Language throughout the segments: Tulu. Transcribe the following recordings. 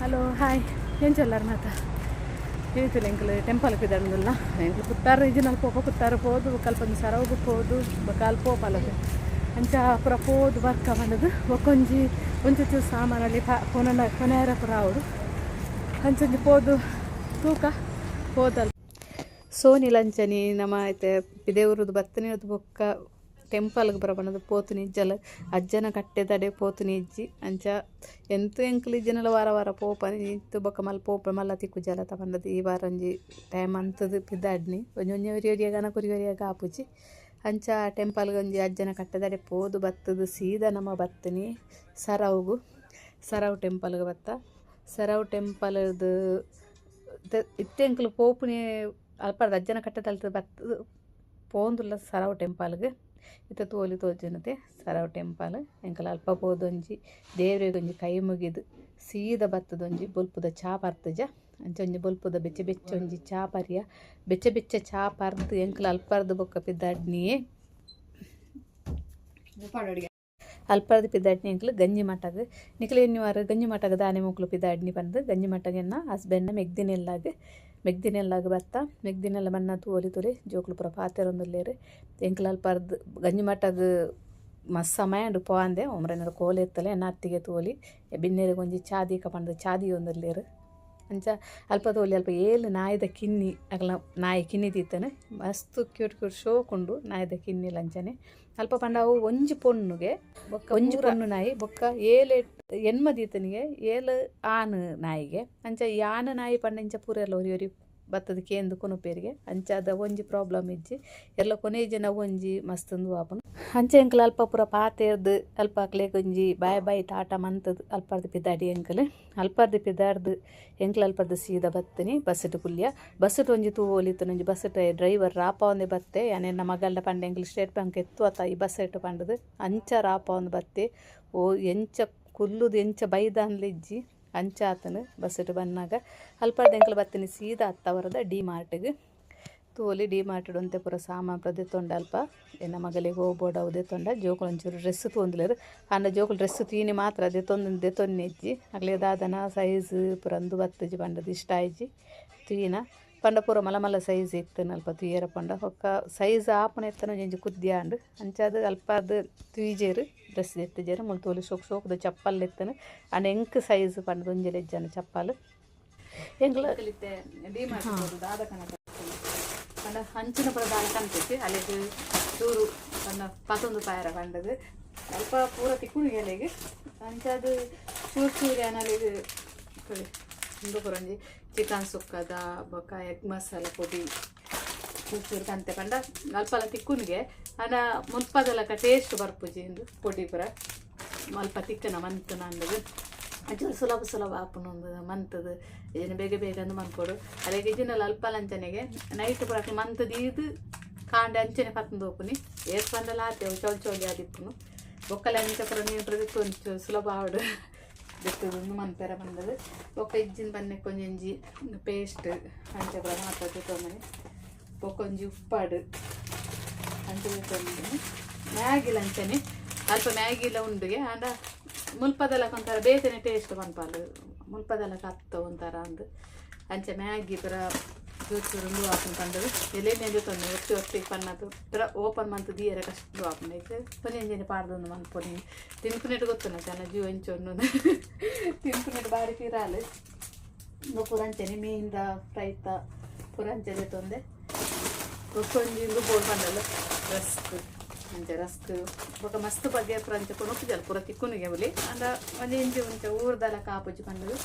ಹಲೋ ಹಾಯ್ ಎಂಚೊಲ್ಲರ್ ಮಾತ ಇನಿತುಲ ಎಂಕುಲು ಟೆಂಪಲ್ ಪಿದಡ್ಂದುಲ್ಲ. ಎಂಕುಲು ಕುತ್ತಾರು ಇಜ್ಜಿನಲ್ಪ ಪೋಪ, ಕುತ್ತಾರು ಪೋದು ಬೊಕ್ಕ ಅಲ್ಪ ಒಂಜಿ ಸರವುಗು ಪೋದು ಬೊಕ್ಕ ಅಲ್ಪ ಪೋಪಲದು. ಅಂಚ ಪೂರ ಪೋದು ಬರ್ಕ ಪಂಡುದು ಬೊಕ್ಕೊಂಜಿ ಒಂಚೂರು ಸಾಮಾನಲ್ಲಿ ಕೊನನ ಕೊನೆಯರ ಪೂರ ಆವೊಡು. ಅಂಚೊಂಜಿ ಪೋದು ತೂಕ ಪೋದಲ್ ಸೋನಿಲಂಚನಿ ನಮ ಇತ್ತೆ ಪಿದೆಊರುದು ಬತ್ತನಿರ್ದು ಬೊಕ್ಕ ಟೆಂಪಲ್ಗ್ ಪೂರ ಪಂಡದು ಪೋತುನಿ ಇಜ್ಜಲ್, ಅಜ್ಜನ ಕಟ್ಟೆದಡೆ ಪೋತುನಿ ಇಜ್ಜಿ. ಅಂಚ ಎಂತ ಎಂಕ್ಲು ಇಜ್ಜಿನಲ ವಾರ ವಾರ ಪೋಪನಿ ಇತ್ತು. ಬೊಕ್ಕ ಮಲ್ಪ ಪೋಪ ಮಲ್ಲ ತಿಕ್ಕುಜಲತ ಪಂಡದು ಈ ವಾರ ಒಂಜಿ ಟೈಮ್ ಅಂತದು ಪಿದಾಡ್ನಿ. ಒಂಜಿ ಒಂಜಿ ಒರಿ ಒರಿಯಗನ ಕುರಿ ಒರಿಯಾಗ ಆಪುಜಿ. ಅಂಚ ಟೆಂಪಲ್ಗ್ ಒಂಜಿ ಅಜ್ಜನ ಕಟ್ಟೆದಡೆ ಪೋದು ಬತ್ತದು ಸೀದಾ ನಮ ಬತ್ತನಿ ಸರವುಗು. ಸರವು ಟೆಂಪಲ್ಗ್ ಬತ್ತ. ಸರವು ಟೆಂಪಲ್ದು ಇತ್ತೆ ಎಂಕ್ಲು ಪೋಪುನಿ ಅಲ್ಪರ್ದ್ ಅಜ್ಜನ ಕಟ್ಟೆದಲ್ತ ಬತ್ತದು ಪೋಂದುಲ್ಲ ಸರವು ಟೆಂಪಲ್ಗ್. ಇತ್ತೆ ತೋಲಿ ತೋಜುನತೆ ಸರವು ಟೆಂಪಲ್. ಎಂಕಲ ಅಲ್ಪ ಪೋದೊಂಜಿ ದೇವರೆಗೊಂಜಿ ಕೈ ಮುಗಿದು ಸೀದಾ ಬತ್ತದೊಂಜಿ ಬೊಲ್ಪುದ ಚಾ ಪರ್ತುಜ. ಅಂಚ ಒಂಜಿ ಬೊಲ್ಪುದ ಬೆಚ್ಚ ಬೆಚ್ಚ ಒಂಜಿ ಚಾ ಪರಿಯ. ಬೆಚ್ಚ ಬೆಚ್ಚ ಚಾ ಪರ್ದು ಎಂಕಲ ಅಲ್ಪರ್ದು ಬೊಕ್ಕ ಪಿದಾಡ್ನಿಯೇ. ಅಲ್ಪರ್ದು ಪಿದಾಡ್ನಿ ಎಂಕಲು ಗಂಜಿ ಮಠಗ್. ನಿಕುಲು ಎನ್ನುವಾರು ಗಂಜಿ ಮಠಗ್ ದಾನೆ ಮೊಕ್ಲು ಪಿದಾಡ್ನಿ ಪಂದ್. ಗಂಜಿ ಮಠಗ್ ಎನ್ನ ಹಸ್ಬೆಂಡ್ ಮೆಗ್ದಿನೆಲ್ಲಾಗ್ ಮೆಗ್ದಿನೆಲ್ಲಾಗ್ ಬತ್ತ. ಮೆಗ್ದಿನೆಲ್ಲ ಬಣ್ಣ ತೂವೊಲಿ ತೂಲೆ ಜೋಕುಲು ಪೂರ ಪಾತೆರೊಂದುಲ್ಲೆರ್. ಎಂಕುಲು ಅಲ್ಪರ್ದು ಗಂಜಿ ಮಠಗ್ ಮಸ್ತ್ ಸಮಯ ಉಂಡು ಪೋವಂದೆ ಒಮ್ರೆನರ ಕೋಲೆ ಇತ್ತಲೆ ಎನ್ನ ಅತ್ತಿಗೆ ತೂವೊಲಿ ಬಿನ್ನೆರೆಗ್ ಒಂಜಿ ಚಾ ದೀಕ ಪಂದ್ ಚಾ ದೀವೊಂದುಲ್ಲೆರ್. ಅಂಚ ಅಲ್ಪ ತೋಲಿ ಅಲ್ಪ ಏಲ್ ನಾಯಿದ ಕಿನ್ನಿ, ಅಗಲ ನಾಯಿ ಕಿನ್ನಿ ದೀತನ ಮಸ್ತ್ ಕ್ಯೂಟ್ ಕ್ಯೂಟ್ ಶೋಕ್ ಉಂಡು ನಾಯಿದ ಕಿನ್ನಿಲ. ಅಂಚನೆ ಅಲ್ಪ ಪಂಡ ಅವು ಒಂಜಿ ಪೊಣ್ಣುಗೆ ಬೊಕ್ಕ ಒಂಜಿ ಪೊಣ್ಣು ನಾಯಿ ಬೊಕ್ಕ ಏಲ್ ಎಣ್ಮ ದೀತನಿಗೆ ಏಲ್ ಆನ್ ನಾಯಿಗೆ. ಅಂಚ ಈ ಆನ್ ನಾಯಿ ಪಂಡ ಇಂಚ ಪೂರೆಲ್ಲ ಒರಿ ಒರಿ ಬತ್ತದ ಕೇಂದು ಕೊನೊಪೆರಿಗೆ. ಅಂಚ ಅದ ಒಂಜಿ ಪ್ರಾಬ್ಲಮ್ ಇಜ್ಜಿ, ಎಲ್ಲ ಕೊನೆ ಜನ ಒಂಜಿ ಮಸ್ತ್ ಉಂದು ಆಪುಂಡು. ಅಂಚ ಎಂಕುಲು ಅಲ್ಪ ಪೂರ ಪಾತೆರ್ದು ಅಲ್ಪ ಅಕ್ಲೆಗ್ ಒಂಜಿ ಬಾಯ್ ಬಾಯ್ ಟಾಟ ಮಂತದು ಅಲ್ಪರ್ದು ಪಿದಾಡಿ. ಎಂಕುಲು ಅಲ್ಪರ್ದು ಪಿದಾಡ್ದು ಎಂಕುಲು ಅಲ್ಪರ್ದು ಸೀದಾ ಬತ್ತಿನಿ ಬಸ್ಸುಟು ಕುಲ್ಲಿಯ. ಬಸ್ಸುಟು ಒಂಜಿ ತೂವೊಲಿತ್ತುನು ಒಂಜಿ ಬಸ್ಸುಟು ಡ್ರೈವರ್ ರಾಪಾವೊಂದೆ ಬತ್ತೆ. ಯಾನ್ ಎನ್ನ ಮಗಲ್ಡ ಪಂಡೆ ಎಂಕುಲು ಸ್ಟೇಟ್ ಬ್ಯಾಂಕ್ ಎತ್ತುವತ ಈ ಬಸ್ಸೆಟ್ ಪಂಡುದು. ಅಂಚ ರಾಪಾವೊಂದು ಬತ್ತೆ. ಓ ಎಂಚ ಕುಲ್ಲುದು ಎಂಚ ಬೈದಾನ್ಲ ಇಜ್ಜಿ, ಅಂಚ ಆತನು ಬಸ್ಸುಟು ಬನ್ನಾಗ. ಅಲ್ಪರ್ದು ಎಂಕುಲು ಬತ್ತಿನಿ ಸೀದಾ ಅತ್ತವರದ ಡಿ ಮಾರ್ಟ್ಗ್. ತೂವೊಲಿ ಡಿ ಮಾರ್ಟ್ ಒಂತೆ ಪೂರ ಸಾಮಾನ್ ಪೂರ ದೆತ್ತೊಂಡ. ಅಲ್ಪ ಎನ್ನ ಮಗಲಿಗೆ ಹೋಗ್ಬೋಡು ಅವು ದೆತ್ತೊಂಡ. ಜೋಕುಲು ಒಂಚೂರು ಡ್ರೆಸ್ ತೂವೊಂದುಲ್ಲೆರ್. ಆಂಡ ಜೋಕುಲು ಡ್ರೆಸ್ ತೂಯಿನಿ ಮಾತ್ರ, ದೆತ್ತೊಂದು ದೆತ್ತೊನ್ನೆ ಇಜ್ಜಿ. ಅಕ್ಲೆಗ್ ದಾದನ ಸೈಜ್ ಪೂರ ಅಂದು ಬತ್ತುಜಿ ಪಂಡದು ಇಷ್ಟ ಆಯಿಜಿ. ತೂಯಿನ ಪಂಡ ಪೂರ ಮಲ್ಲ ಮಲ್ಲ ಸೈಜ್ ಇತ್ತುಂಡು ಅಲ್ಪ ತೂಯೆರೆ ಪಂಡ. ಬೊಕ್ಕ ಸೈಜ್ ಆಪುನ ಇತ್ತನ ಒಂಜಿ ಕುದ್ದಿ ಆಂಡ್. ಅಂಚಾದ್ ಅಲ್ಪದ್ ತೂಯಿಜೆರ್, ಡ್ರೆಸ್ ದೆತ್ತುಜೆರ್. ಮುಲ್ ತೂವೊಲಿ ಶೋಕು ಶೋಕುದ ಚಪ್ಪಲ್ ಇತ್ತುಂಡು. ಆಂಡ ಎಂಕ್ ಸೈಜ್ ಪಂಡದು ಒಂಜೆಲ ಇಜ್ಜಾಂಡ್ ಚಪ್ಪಲ್. ಎಂಕ್ಲ ಡಿ ಮಾರ್ಟ್ ದಾದ ಕನಕ ಪಂಡ ಅಂಚಿನ ಪೂರ ದಾದ ಕನ್ಪುಜಿ. ಅಲೆಗ್ ಚೂರು ಪಂಡ ಪತೊಂದು ಪಾಯರ ಪಂಡದು ಅಲ್ಪ ಪೂರ ತಿಕ್ಕುನು ಎಲೆಗ್. ಅಂಚಾದ್ ಚೂರು ಚೂರು ಯಾನ್ ಅಲೆಗ್ ಉಂದು ಪೂರ ಒಂಜಿ ಚಿಕನ್ ಸುಕ್ಕದ ಬೊಕ್ಕ ಎಗ್ ಮಸಾಲ ಪೊಡಿ ಚೂರು ಚೂರು ಕಂತೆ. ಪಂಡ ಅಲ್ಪಲ ತಿಕ್ಕುನಿಗೆ, ಆಂಡ ಮುಲ್ಪದಲಕ ಟೇಸ್ಟ್ ಬರ್ಪುಜಿ. ಇಂದು ಪೊಡಿ ಪೂರ ಅಲ್ಪ ತಿಕ್ಕನ ಮಂತುನ ಅಂದದು ಒಂಚೂರು ಸುಲಭ ಸುಲಭ ಆಪುಂಡು. ಒಂದು ಮಂತದು ಇಜಿನ ಬೇಗ ಬೇಗ ಅಂದು ಮನ್ಪೊಡು. ಅಲೆಗ್ ಇಜಿನಲ ಅಲ್ಪ ಅಂಚನೆಗೆ ನೈಟ್ ಪೂರ ಅಕ್ಲು ಮಂತ್ ದೀದ್ ಕಾಂಡೆ ಅಂಚನೆ ಪತ್ತೊಂದು ಹೋಪುನಿ. ಏತ್ ಪಂಡಲ ಆತೆ, ಅವು ಚೌಲಿ ಚೌಲಿ ಆದಿಪ್ಪುನು. ಬೊಕ್ಕಲ ಅಂಚ ಪೂರ ನೀರು ಪೂರ ಒಂಚೂರು ಸುಲಭ ಆವಡು ದೆತ್ತುದು ಮನ್ಪೆರೆ ಬಂದದು. ಬೊಕ್ಕ ಇಜ್ಜಿನ ಬನ್ನೆಕ್ ಒಂಜೊಂಜಿ ಪೇಸ್ಟ್ ಅಂಚ ಪೂರ ಮಾತ ದೆತ್ತೊಂದಿನಿ. ಬೊಕ್ಕ ಒಂಜಿ ಉಪ್ಪಾಡು ಅಂಚ ದೆತ್ತೊಂದಿನಿ. ಮ್ಯಾಗಿಲ ಅಂಚನೆ ಅಲ್ಪ ಮ್ಯಾಗಿಲ ಉಂಡುಗೆ. ಆಂಡ ಮುಲ್ಪದಲಕ ಒಂಥರ ಬೇತೆನೆ ಟೇಸ್ಟ್ ಪನ್ಪಾಲು, ಮುಲ್ಪದಲಕ ಅತ್ತ ಒಂಥರ ಅಂದು. ಅಂಚ ಮ್ಯಾಗಿ ಪೂರ ಚೂರು ಚೂರು ಉಂದು ಆಪುಂಡು ಪಂಡದು ಎಲೆನೆ ದೆತ್ತೊಂದು. ಒತ್ತಿ ಒತ್ತಿ ಪನ್ನದು ಪೂರ ಓಪನ್ ಮಂತ್ ದೀಯರೆ ಕಷ್ಟ ಆಪುಂಡು. ಐಕ್ ಒಂಜೊಂಜೆನೆ ಪಾಡ್ದೊಂದು ಮನ್ಪೊನಿ. ತಿನ್ಪುನೆಟ್ ಗೊತ್ತುಂಡು ಜನ ಜೀವ ಎಂಚ ಉಂಡು ತಿನ್ಪುನೆಟ್ ಬಾರಿ ಪಿರಾಲ್. ಪೂರ ಅಂಚನೆ ಮೀನ್ದ ಫ್ರೈತ ಪೂರ ಅಂಚೆ ದೆತ್ತೊಂದೆ. ಬೊಕ್ಕ ಒಂಜಿ ಉಂದು ಬೋಡು ಪಂಡಲ್ಲ ರಸ್ಕ್. ಅಂಚ ರಸ್ಕ್ ಬೊಕ್ಕ ಮಸ್ತ್ ಬಗೆ ಪೂರ ಅಂಚ ಕೊನೊಪುಜಲ್, ಪೂರ ತಿಕ್ಕುನಿಗೆ ಬುಲಿ. ಆಂಡ ಒಂಜಿ ಇಂಚಿ ಒಂಚ ಊರ್ದಲ ಕಾಪುಜಿ ಪಂಡುದು.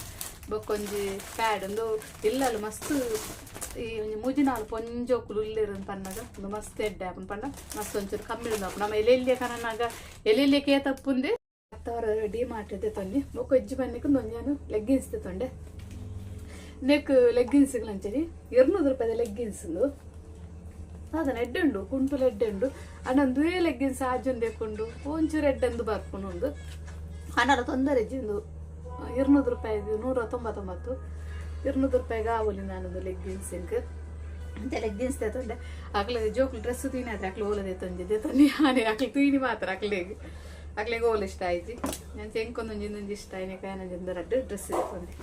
ಬೊಕ್ಕ ಒಂಜಿ ಪ್ಯಾಡ್. ಉಂದು ಇಲ್ಲಲ್ ಮಸ್ತ್ ಈ ಒಂಜಿ ಮೂಜಿ ನಾಲ್ ಪೊಂಜೋಕುಲು ಉಲ್ಲೆರ್ ಪನ್ನಗ ಉಂದು ಮಸ್ತ್ ಎಡ್ಡೆ ಆಪುಂಡು. ಪಂಡ ಮಸ್ತ್ ಒಂಚೂರು ಕಮ್ಮಿ ಉಂದು. ನಮ್ಮ ಎಲೆ ಕನನಾಗ ಎಲೆ ಕೇ ತಪ್ಪುಂದೆ. ಹತ್ತವರ ಡಿ ಮಾರ್ಟ್ ದೆತ್ತೊಂಡಿ. ಬೊಕ್ಕ ಇಜ್ಜಿ ಬನ್ನಿಕ್ ಒಂಜಾನು ಲೆಗ್ಗಿನ್ಸ್ ದೆತ್ತೊಂಡೆ. ನೆಕ್ ಲೆಗ್ಗಿನ್ಸ್ ಅಂಚನೆ 200 ರೂಪಾಯಿದ ಲೆಗ್ಗಿನ್ಸ್. ಉಂದು ಅದನ್ನ ಎಡ್ಡೆ ಉಂಡು, ಕುಂಟುಲು ಎಡ್ಡೆ ಉಂಡು. ಅಂಡ ಒಂದುವೇ ಲೆಗ್ಗಿನ್ಸ್ ಆಜೊಂದು ದೇಕೊಂಡು ಒಂಚೂರು ಎಡ್ಡೆಂದು ಬರ್ಪುಂಡು ಉಂದು. ಆಂಡಲ ತೊಂದರೆ ಇಜ್ಜಿ. ಉಂದು 200 ರೂಪಾಯಿ, 199. 200 ರೂಪಾಯಿಗೆ ಆವೊಲಿ ನಾನೊಂದು ಲೆಗ್ಗಿನ್ಸ್ ಇಂಕ್. ಅಂಚೆ ಲೆಗ್ಗಿನ್ಸ್ ದೆತ್ತೊಂಡೆ. ಅಕ್ಲೆ ಜೋಕುಲು ಡ್ರೆಸ್ ತೂಯಿನಾದ್ರೆ ಅಕ್ಲು ಓಲ ದೆತ್ತೊಂಜಿ ದೆತ್ತೊಂದು ಯಾನೆ. ಅಕ್ಲು ತೂಯಿನಿ ಮಾತ್ರ. ಅಕ್ಲೆಗ್ ಅಕ್ಲೆಗ್ ಓಲು ಇಷ್ಟ ಆಯ್ಜಿ. ಅಂಚೆ ಎಂಕೊಂದೊಂಜಿ ಇಂದೊಂಜಿ ಇಷ್ಟ ಆಯ್ನೆ. ಯಾನೊಂಜಿ ರಡ್ಡ್ ಡ್ರೆಸ್ ದೆತ್ತೊಂಡೆ.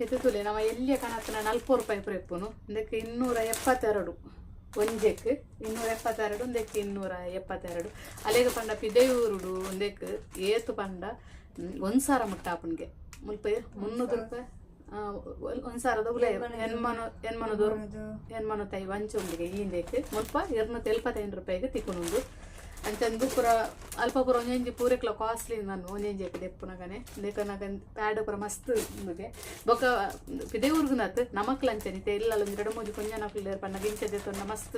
ಇತ್ತೆ ತೂಲೆ, ನಮ್ಮ ಎಲ್ಲಿಯ ಕಣತ್ತಿನ 40 ರೂಪಾಯಿ ಪೂರ ಇಪ್ಪುನು. ಇಂದಕ್ಕೆ 272 ಒಂಜೆಕ್, 272 ಒಂದಕ್ಕೆ, 272 ಅಲೆಗ ಪಂಡ ಪಿದಯೂರುಡು ಒಂದೆಕ್ ಏತು ಪಂಡ 1000 ಮುಟ್ಟ ಆಪುನ್ಗೆ. ಮುಲ್ಪ 300 ರೂಪಾಯಿ, 1000ದ ಉಲಯ, ಎನ್ಮನು ಎನ್ಮನದೂರು ಎನ್ಮನೂತ್ತೈವ ಅಂಚ ಉಂಡಿಗೆ. ಈ ಇಂದೆಕ್ ಮುಲ್ಪ 275 ರೂಪಾಯಿಗೆ ತಿಕ್ಕುನುಂಡು. ಅಂಚಂದು ಪೂರ ಅಲ್ಪ ಪೂರ ಒಂಜೊಂಜಿ ಪೂರೆಕ್ಲ ಕಾಸ್ಟ್ಲಿ. ನಾನು ಒಂಜೊಂಜಿ ದೆಪ್ಪುನಗನೆ ಇಂದೆಕ್ ಪ್ಯಾಡ್ ಪೂರ ಮಸ್ತ್ ಉಂದುಗೆ. ಬೊಕ್ಕ ಪಿದಯೂರ್ಗುನತ್ ನಮಕ್ಲ ಅಂಚನೆ ಇತ್ತೆ ಇಲ್ಲಲ್ಲ ಒಂಜಿ ರಡ್ಡ್ ಮೂಜಿ ಕೊಂಜನಕ್ಲು ಪನ್ನಗ ಇಂಚ ದೆತ್ತೊಂಡ ಮಸ್ತ್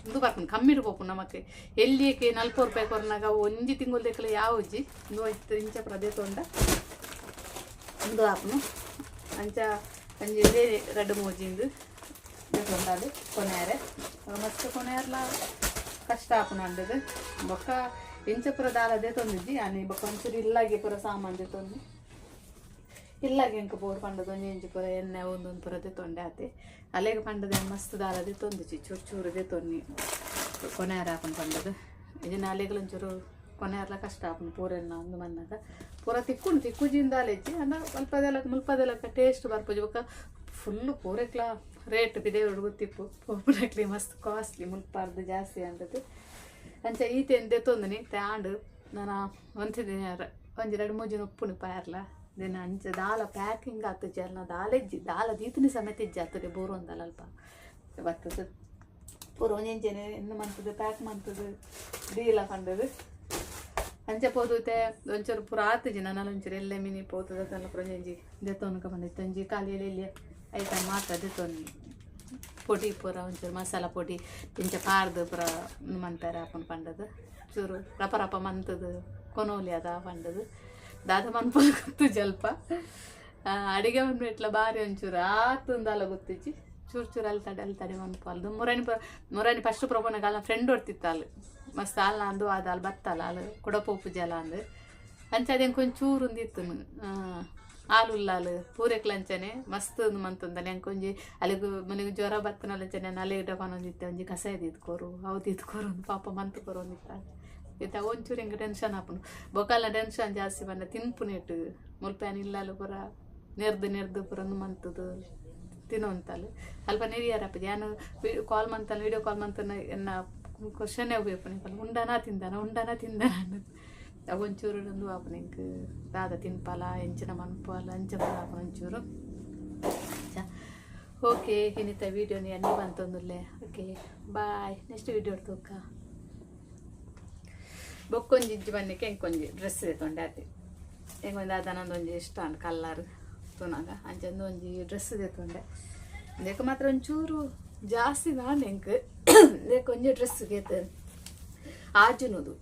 ಉಂದು ಬರ್ಪುಂಡು, ಕಮ್ಮಿಡ್ ಪೋಪುಂಡು ನಮಕ್. ಎಲ್ಲಿಯಕ್ಕೆ 40 ರೂಪಾಯಿ ಕೊರ್ನಾಗ ಒಂಜಿ ತಿಂಗೊಲ್ ದೆಕ್ಕಲ ಯಾವುಜಿ. ಉಂದು ಇತ್ತೆ ಇಂಚ ಪೂರ ದೆತ್ತೊಂಡ ಉಂದು ಆಪುನು. ಅಂಚ ಒಂಜಿ ರಡ್ಡ್ ಮೂಜಿಂದು ದೆತ್ತೊಂಡಾದ್ ಕೊನೆಯರೆ ಮಸ್ತ್ ಕೊನೆಯರ್ಲ ಕಷ್ಟ ಆಪುಂಡು ಅಂಡದು. ಬೊಕ್ಕ ಇಂಚ ಪೂರ ದಾಲ ದೆತ್ತೊಂದಿಜ್ಜಿ ಆನಿ. ಬೊಕ್ಕ ಒಂಚೂರು ಇಲ್ಲಾಗೆ ಪೂರ ಸಾಮಾನು ದೆತ್ತೊಂದು, ಇಲ್ಲಾಗೆ ಎಂಕ್ ಬೋಡು ಪಂಡದು ಒಂಜಿ ಪೂರ ಎಣ್ಣೆ ಒಂದೊಂದು ಪೂರ ದೆತ್ತೊಂಡೆ ಆತೆ. ಅಲೆಗ್ ಪಂಡದ ಮಸ್ತ್ ದಾಲ ದೆತ್ತೊಂದಿಜ್ಜಿ, ಚೂರು ಚೂರು ದೆತ್ತೊನ್ನಿ ಕೊನೆಯರ ಆಪುಂಡು ಪಂಡದು. ಇಜಿನ ಅಲೆಗ್ಲ ಒಂಚೂರು ಕೊನೆಯರ್ಲ ಕಷ್ಟ ಆಪುಂಡು. ಪೂರೆಲ್ಲ ಒಂದು ಮನ್ನಗ ಪೂರ ತಿಕ್ಕುಂಡು, ತಿಕ್ಕುಜಿಂದ ದಾಲೆಜ್ಜಿ ಅಂಡ ಅಲ್ಪದೆಲ್ಲ ಮುಲ್ಪದೆಲ್ಲ ಟೇಸ್ಟ್ ಬರ್ಪುಜಿ. ಬೊಕ್ಕ ಫುಲ್ಲು ಪೂರೆಕ್ಲ ರೇಟ್ ಪಿದೆಯೋಡು ಗೊತ್ತಿಪ್ಪು, ಪೂರೆಕ್ಲಿ ಮಸ್ತ್ ಕಾಸ್ಟ್ಲಿ, ಮುಲ್ಪಾರ್ದು ಜಾಸ್ತಿ ಅಂತದ್ದು. ಅಂಚ ಈತೆನ್ ದೆತ್ತೊಂದಿನಿ ತ್ಯಾಂಡ್ ನಾನ ಒಂತಿದಿನ ಒಂಜಿ ರಡ್ಡ್ ಮೂಜಿ ಉಪ್ಪುನು ಪಾರ್ಲ ದಿನ. ಅಂಚ ದಾಲ ಪ್ಯಾಕಿಂಗ್ ಆತುಜಿ ಅಲ್ನ ದಾಲ ಇಜ್ಜಿ, ದಾಲ ದೀತಿನ ಸಮೇತ ಇಜ್ಜಿ. ಆತದೆ ಬೋರೊಂದಲ್ಲ ಅಲ್ಪ ಬರ್ತದೆ ಪೂರ ಒಂಜೊಂಜೆನೆ ಇನ್ನು ಮಂತದ್ದು ಪ್ಯಾಕ್ ಮಂತದ್ದು ದೀಲ ಪಂಡದು. ಅಂಚ ಪೋದು ಇತ್ತೆ ಒಂಚೂರು ಪೂರ ಆತುಜಿ. ನಾನು ಒಂಚೂರು ಎಲ್ಲೆ ಮಿನಿ ಪೋತದ ಪೂರ ಒಂಜೊಂಜಿ ದೆತ್ತೊನ್ಕ ಬಂದಿತ್ತು. ಒಂಜಿ ಖಾಲಿ ಎಲ್ಲಿ ಐಟಮ್ ಮಾತ್ರ ದೆತ್ತೊನ್ನಿ. ಪೊಡಿ ಪೂರ ಒಂಚೂರು ಮಸಾಲ ಪೊಡಿ ಇಂಚ ಪಾರ್ದು ಪೂರ ಮಂತಾರೆ ಆಪುಂಡು ಪಂಡದು. ಚೂರು ರಪ ರಪ ಮಂತದು ಕೊನೋಲಿ ಅದ ಪಂಡದು. ದಾದ ಮನ್ಪುನ ಗೊತ್ತುಜಿ ಅಲ್ಪ. ಅಡಿಗೆ ಮನ್ಪೆಟ್ಲ ಬಾರಿ ಒಂಚೂರು ಆತುಂದಲ್ಲ ಗೊತ್ತಿಜ್ಜಿ. ಚೂರು ಚೂರು ಅಲ್ಲಿ ತಡೆ ಅಲ್ಲಿ ತಡೆ ಮನ್ಪು. ಮುರಾನಿ ಮುರಾನಿ ಫಸ್ಟ್ ಪ್ರೊಪೋನಾಗ ಅಲ್ಲ ಫ್ರೆಂಡ್ ಹೊರ್ತಿತ್ತು ಅಲ್ಲಿ ಮಸ್ತ್ ಅಲ್ಲ ಅಂದು ಅದು ಅಲ್ಲಿ ಬತ್ತಲ್ಲ ಅಲ್ಲಿ ಕುಡಪೋಪು ಜಲ ಅಂದು. ಅಂಚ ಅದೇನು ಒಂಚೂರು ಒಂದಿತ್ತು ಆಲುಲ್ಲಾಲು ಪೂರೆಕ್ಲ ಅಂಚನೆ ಮಸ್ತ್ ಒಂದು ಮಂತುಂದಲ್ಲ. ಎಂಕೊಂಜಿ ಅಲ್ಲಿಗೂ ಮನೆಗೆ ಜ್ವರ ಬತ್ತನಲ್ಲ ಅಂಚನೆ ಅಲೆ ಪನೊಂದಿತ್ತೆ. ಒಂಜಿ ಕಷಾಯ ಕೊರು, ಅವು ಕೊರು, ಪಾಪ ಮಂತ್ ಕೊರು ಒಂದಿತ್ತ. ಇತ್ತ ಒಂಚೂರು ಎಂಕ್ ಟೆನ್ಷನ್ ಆಪುಂಡು. ಬೊಕಲ್ನ ಟೆನ್ಷನ್ ಜಾಸ್ತಿ ಪಂಡ ತಿನ್ಪುನೆಟ್ ಮುಲ್ಪ ಇಲ್ಲಲು ಪೂರ ನೆರ್ದು ನೆರ್ದು ಪೂರ ಒಂದು ಮಂತುದು ತಿನ್ನುವಂತಲ್ಲ. ಅಲ್ಪ ನೆರಿಯಾರಪ್ಪ ಯಾನು ಕಾಲ್ ಮಂತಲ್ಲ, ವೀಡಿಯೋ ಕಾಲ್ ಮಂತನ ಎನ್ನ ಕ್ವಶನ್ ಉಪಯೋಗ, ಉಂಡನ ತಿಂದಾನ, ಉಂಡನ ತಿಂದಾನ ಅನ್ನೋದು. ಅವು ಒಂಚೂರು ಒಂದು ಆಪುನ ಎಂಕ್ ದಾದ ತಿನ್ಪಲ ಎಂಚಿನ ಮನ್ಪಲ ಅಂಚ ಪೂರ ಆಪುನ ಒಂಚೂರು. ಓಕೆ, ಇನ್ನಿತ ವೀಡಿಯೋನಿ ಅన్ని ಬಂತೊಂದುಲ್ಲೆ. ಓಕೆ, ಬಾಯ್, ನೆಕ್ಸ್ಟ್ ವೀಡಿಯೋ ತೂಕ. ಬೊಕ್ಕೊಂಜಿ ಇಜ್ಜಿ ಬನ್ನಿಕ್ಕೆ ಎಂಕೊಂಜಿ ಡ್ರೆಸ್ ದೆತ್ತೊಂಡೆ ಆತೆ. ಎಂಕೊಂದು ಅದನ್ನೊಂದು ಇಷ್ಟ ಅಂಡ್ ಕಲ್ಲರ್ ತೂನಾಗ ಅಂಚಂದು ಒಂಜಿ ಡ್ರೆಸ್ ದೆತ್ತೊಂಡೆ. ಇಂದೆಕ್ ಮಾತ್ರ ಒಂಚೂರು ಜಾಸ್ತಿ ನಾಂಡ್ ಎಂಕ್. ಇಂದೆಕ್ ಒಂಜಿ ಡ್ರೆಸ್ ಗೆತ್ ಆಜುನದು.